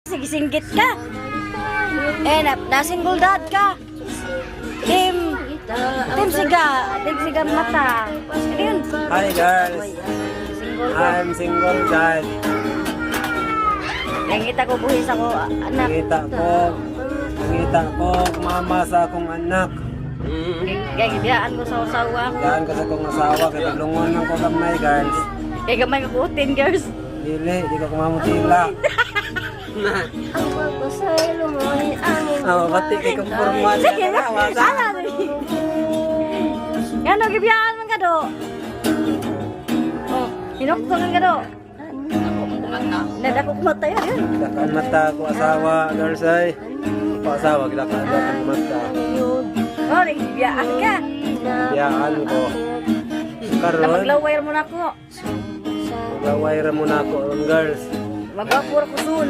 Sige, singgit ka. Eh, na single dad ka. Team, team siga, team siga mata. Ano yun? Hi, girls. Single dad. I'm single dad. Nangita ko buhis ako, anak. Nangita ko mama sa akong anak. Kaya gibiyaan ko sa usawa. Daan ko sa akong asawa kay tulungon man ko gamay, girls. Kaya gamay ko kutin, girls. Dili, di ko kumamutila. Oh, pati kay kong formal. Sige, ala. Ngano gibiyaan man ka do? Oh, hinukto man ka do. Nadako ko mata yan. Dakan mata ko asawa, girls ay. Ko asawa, gidakan dakan mata. Oh, gibiyaan ka. Biyaan ko. Na Karon, maglaway mo na ako. maglaway ra muna ako ron, girls. Magwapur ko soon.